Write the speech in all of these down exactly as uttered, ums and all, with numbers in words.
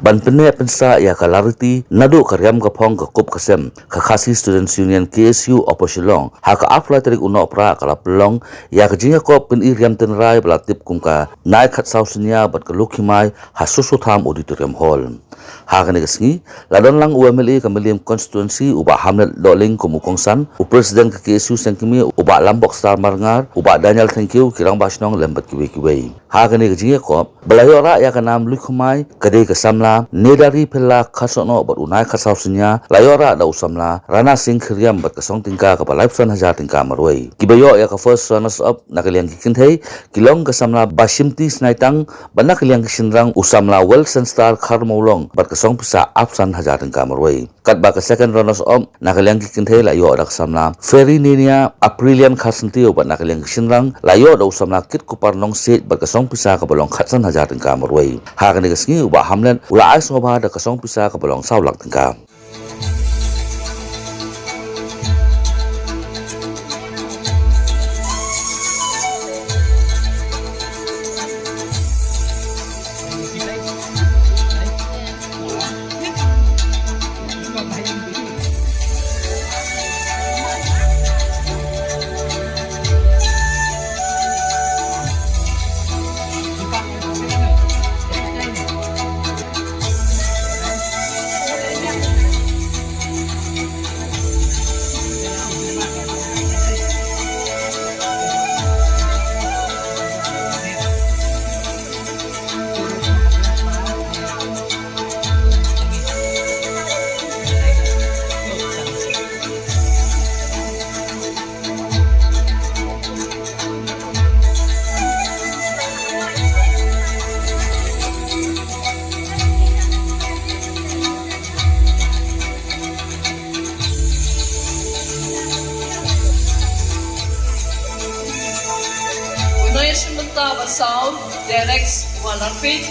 ban pynneh pynsah ïa ka lariti naduh ka riam ka phong ka kup ka sem ka Khasi Students Union K S U Upper Shillong ha ka arphew lai tarik u Nohprah ka la pynlong ïa ka jingïakop pyni riam tynrai ba la tip kum ka Nai Khatsaw Synñia bad ka Lukhimai ha Soso Tham Auditorium Hall. Ha kane ka sngi la don lang u M L A ka Mylliem Constituency u Bah Hamlet Dohling kum u kongsan, u President ka K S U Seng Kmie u Bah Lambok Star Marngar, u Bah Daniel Thangkhiew, ki Rangbah Shnong lem bad kiwei kiwei. Ha kane ka jingïakop ba la ïoh rah ïa ka nam Lukhimai ka dei ka samla Nedari Phella Kharsohnoh bad u Nai Khatsaw Synñia la ïoh rah da u samla Rana Singh Khyrriam bad ka song tyngka kaba laiphew san hajar tyngka marwei. Kiba ïoh ïa ka first runners up na ka liang ki kynthei ki long ka samla Bashimti Snaitang bad na ka liang ki shynrang u samla Wilson Star Kharmawlong bad ka song pisa arphew san hajar tyngka marwei. Katba ka second runners up na ka liang ki kynthei la ïoh da ka samla Ferry Ninia Aprilian Kharsyntiew bad na ka liang ki shynrang la ïoh da u samla Kitkupar Nongsiej bad ka song pisa kaba long khatsan hajar tyngka marwei. Ha kane ka sngi u Bah Hamlet u la ai sngewbha da ka song pisa kaba long saw lak tyngka. Uno ya shimenta basau, direct one feet.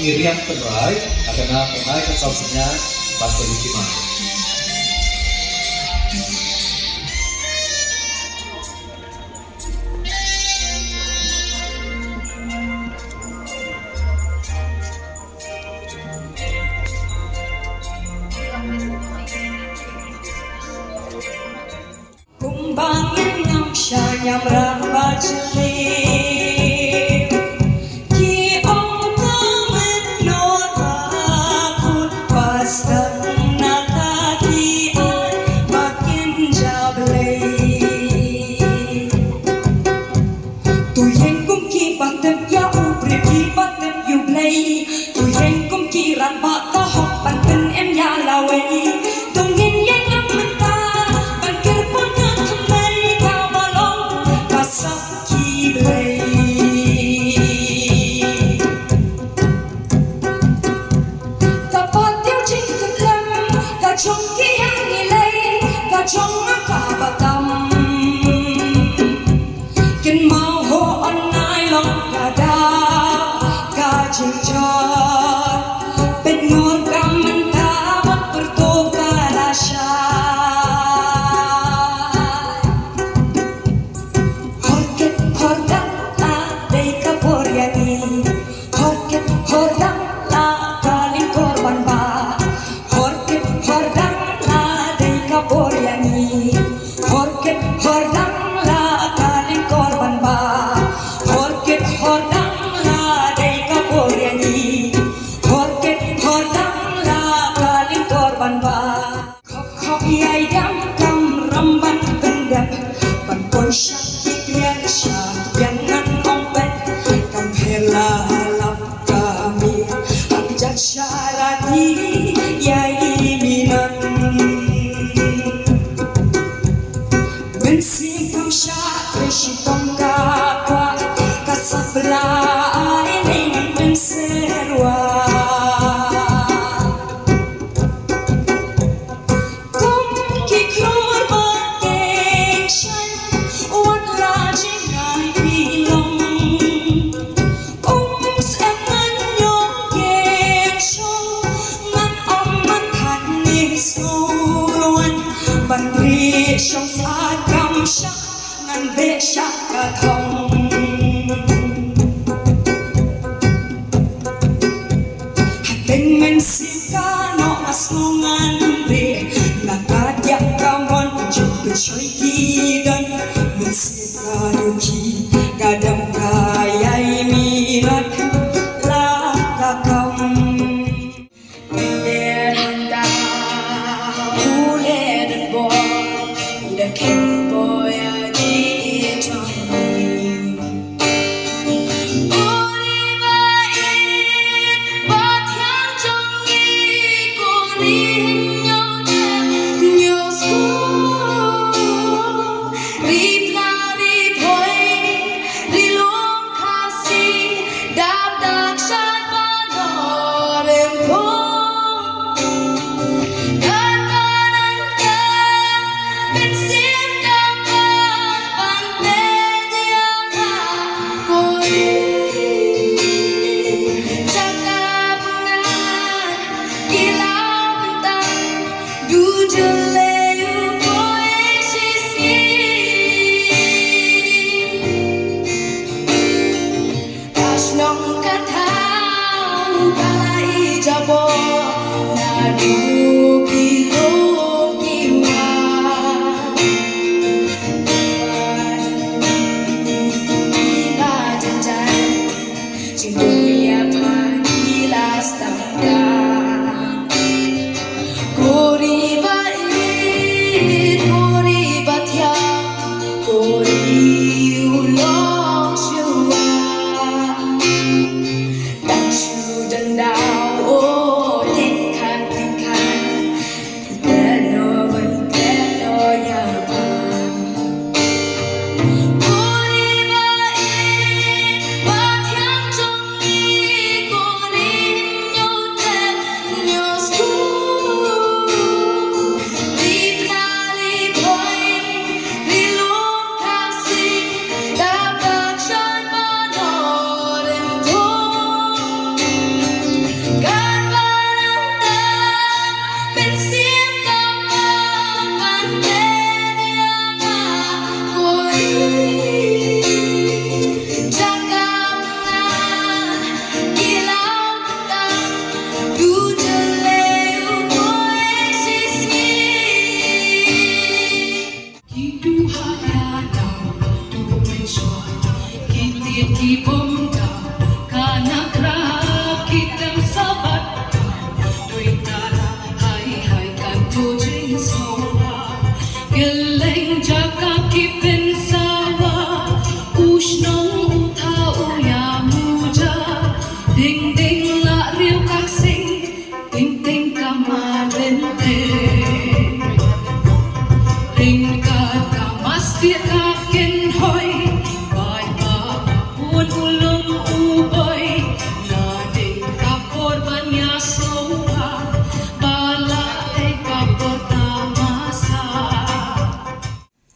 Miriam Tynrai, ha ka na tynrai ka saw sñiaw, bad ka Lukima. Kumba ngin ngam sha niam rah ba jylliew. Ki ong ka mynnor ba kut ba sdang na ka ki ai ba kin ja Blei. To ïeng kum ki ba tip ïa u briew, ki ba tip ïa u Blei. To ïeng kum ki rangbah ka hok ban pynim ïa lawei. To ngin ïeng lang mynta ban kyrpad ïa ka kynthei kaba long ka sap ki Blei. Ka pateng jingkyrkhu ka jong ki ïa ngi lei, ka jong nga kaba tam. Kynmaw ho online long ka da ka jingjot. Pynngor ka mynta bad pyrto ka lashai. Hor kit hor dang la dei ka por ïa ngi. Hor kit hor dang la ka lyngkor ban bha. Hor kit hor dang la dei ka por ïa ngi. Hor kit hor dang la ka lyngkor ban bha. Hor kit hor dang la dei ka por ïa ngi. Hor kit hor dang la ka lyngkor ban bha. Khop khop ïai dang kam ram ban pyndep ban poi sha ki kliar sha ki biang ngan ong pet. Kam pher la lap ka mi hak jat sha ra ki ïai minot. Mynsiem kam shah trei shitom ka kwah ka sap bla ai lei ngan pynsewa. Kum ki khlur ba keng shaiñ wat la jingai phi long. Ym sngewthuh ngan ïoh keng shong ngan ym man thait ne sngewrwai ban rieh shong sa kam shah ngan beh shah ka thong. Hapdeng mynsiem ka noh nga sngew ngan rieh na ka diah ka mon jong pynshoi ki don. Mynsiem ka dukhi ka dam ka ïai minot la ka kam. Mynta u leh dang bor u da khein bor ïa ki i jong ngi. Uri ba i ba thiang jong ngi, ko ri hynñiew dang hynñiew skul. Ri Tla, ri Bhoi, ri Lum Khasi, dap dak shad ba dor em pong. Kata nangta mynsiem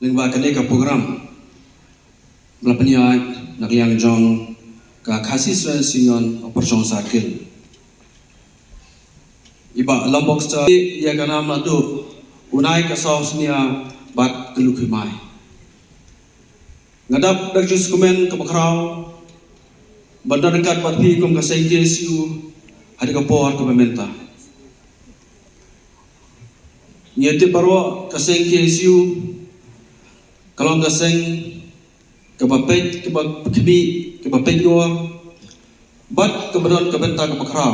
Lyngba kane ka program ba la pynïaid na ka liang jong ka Khasi Students' Union of Pyrshong Circle, i Bah Lambok Star, ïa ka nam naduh u nai ka saw snia bad ka lukhi mai. Nga dap da ka jingsngewkmen kaba khraw ban don ryngkat bad phi kum ka seng K S U ha kane ka por kaba mynta. Ngi tip baroh ka seng K S U ka long ka seng kaba peit, kaba khmih, kaba peit ngor bad kaba don ka bynta kaba khraw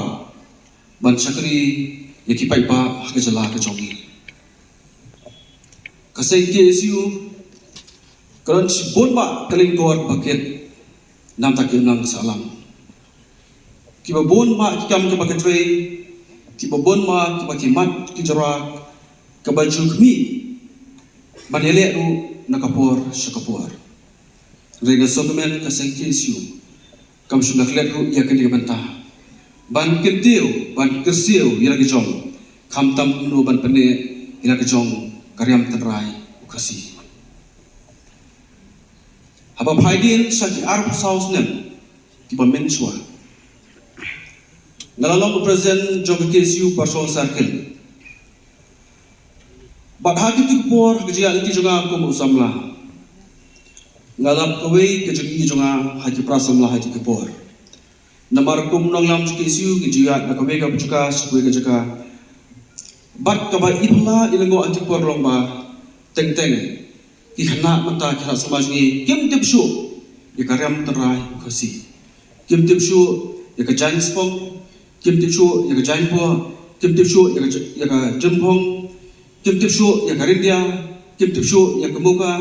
ban shakri ïa ki paidbah ha ka jylla ka jong ngi. Ka seng K S U ka don shibun bah ka lyngkor kaba kit namar ki nang sahlang. Kiba bun bah ki kam kiba ki trei, kiba bun bah kiba ki mat ki jrah, kaba ju khmih ban ïaleh ruh na ka por sha ka por. Hynrei nga sngewkmen ka seng K S U kam shym la klet ruh ïa kane ka bynta ban kyntiew, ban kyrsiew ïa la ka jong, khamtam kumno ban pynneh ïa la ka jong ka riam tynrai u Khasi. Haba phai dien sha ki arphew saw snem kiba mynshuwa, nga la long u president jong ka K S U Pyrshong Circle. Bad ha kito ki por, ha ka jingïaid lynti jong nga kum u samla, nga lap kawei ka jingïaid jong nga ha ki para samla ha kito ki por. Namar kum u nongïalam jong ka K S U ngi ju ïaid na kawei ka jaka sha kawei ka jaka. Bad kaba i phylla i lyngngoh ha kito ki por long ba teng teng ki khynnah mynta, ki khynnah samla jong ngi kim tip shuh ïa ka riam tynrai u Khasi. Kim tip shuh ïa ka jaiñspong, kim tip shuh ïa ka jaiñpoh, kim tip shuh ïa ka j-, ïa ka jingpong, kim tip shuh ïa ka ryndia, kim tip shuh ïa ka muka,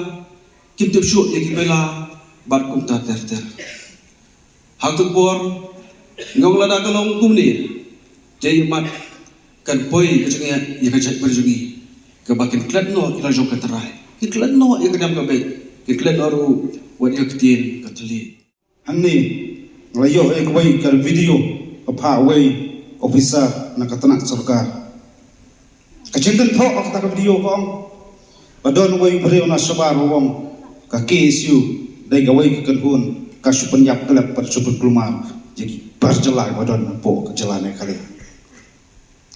kim tip shuh ïa ki bela bad kumta ter ter. Ha kito ki por nga ong lada ka long kumne, te ïa mat kan poi ka jingeh ïa ka jaitbynriew jong ngi, kaba kin klet noh ïa la jong ka tynrai, kin klet noh ïa ka niam ka beit, kin klet noh ruh wat ïa ka ktien ka thylliej. Hangne nga la ïoh ïa kawei ka video ka phah uwei officer na ka tnat sorkar. Ka jingkynthoh ha kata ka video ka ong ba don uwei u briew na shabar u ong ka K S U dei kawei ka kynhun ka shu pynïap khlem pat shu pynkulmar ïa ki bar jylla ba don hapoh ka jylla Meghalaya.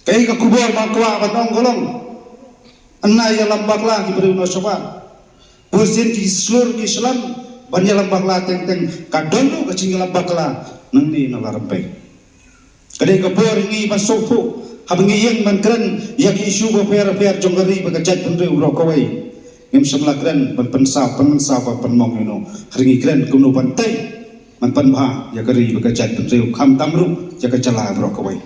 Kaei ka khubor ba kwah ban ong ka long, ynda ïalam bakla ki briew na shabar, bunsien ki shlur ki shlur ban ïalam bakla teng teng ka don ruh ka jingïalam bakla nangne na la rympei. Ka dei ka por ïa ngi ban sngewthuh, haba ngi ïeng ban kren ïa ki issue bapher bapher jong ka ri bad ka jaitbynriew baroh kawei. Ngim shym la kren ban pynsaw, pynmynsaw, ban pynmong ïa uno. Hynrei ngi kren kumno ban tei, ban pynbha ïa ka ri bad ka jaitbynriew, khamtam ruh ïa ka jylla baroh kawei.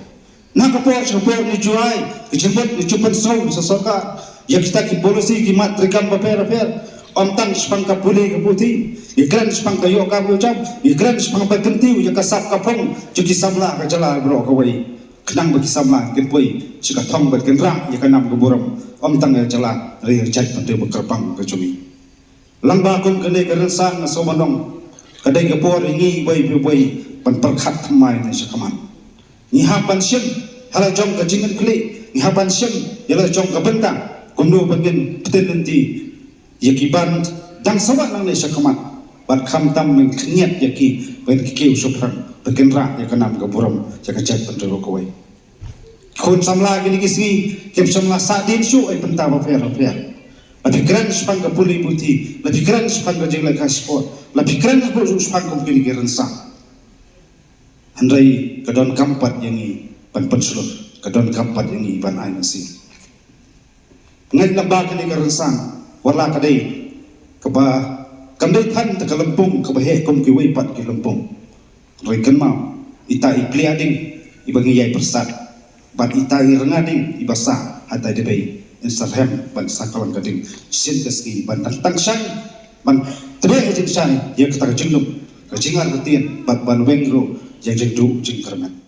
Na ka por sha ka por ngi ju ai ka jingmut, ngi ju pynsngew sha sorkar ïa kita ki policy, ki mat treikam bapher bapher. Ym tang shaphang ka pule ka puthi, ngi kren shaphang ka ïoh kam ïoh jam, ngi kren shaphang ban kyntiew ïa ka sap ka phong jong ki samla ka jylla baroh kawei, khnang ba ki samla kin poi sha ka thong bad kin rah ïa ka nam ka burom, ym tang ïa ka jylla, hynrei ïa ka jaitbynriew ba kyrpang ka jong ngi. Lyngba kum kane ka rynsan nga sngewbha ban ong, ka dei ka por ïa ngi uwei pa uwei ban pyrkhat thymmai ne shakhmat. Ngi hap ban shim ha la jong ka jingkitkhlieh, ngi hap ban shim ïa la jong ka bynta kumno ba ngin pynlynti ïa ki ban dang sawa nangne shakhmat, bad khamtam ban khyndiat ïa ki ban kiew shaphrang, ba kin rah ïa ka nam ka burom ïa ka jaitbynriew kawei. Khun samla kine ki sngi kim shym la sahdien shuh ïa ki bynta bapher bapher. La phi kren shaphang ka pule puthi, la phi kren shaphang ka jingleh ka sport, la phi kren shaphang kum kine ki rynsan. Hynrei ka donkam pat ïa ngi ban pynshlur, ka donkam pat ïa ngi ban ai mynsiem. Ngeit lyngba kane ka rynsan, wat la ka dei kaba kam dei than ta ka lympung kaba heh kum kiwei pat ki lympung. Hynrei kynmaw, ita i plie ding iba ngi ïai pyrsad, bad ita i rnga ding iba sah ha ita i dbei, in sa rhem ban sah kyllon ka ding shisien ka sngi ban tang tang shai, ban tbeh ïa jingshai ïa kata ka jinglum, ka jingar ka ktien, bad ban weng ruh ïa ka jingduh jingkyrmen.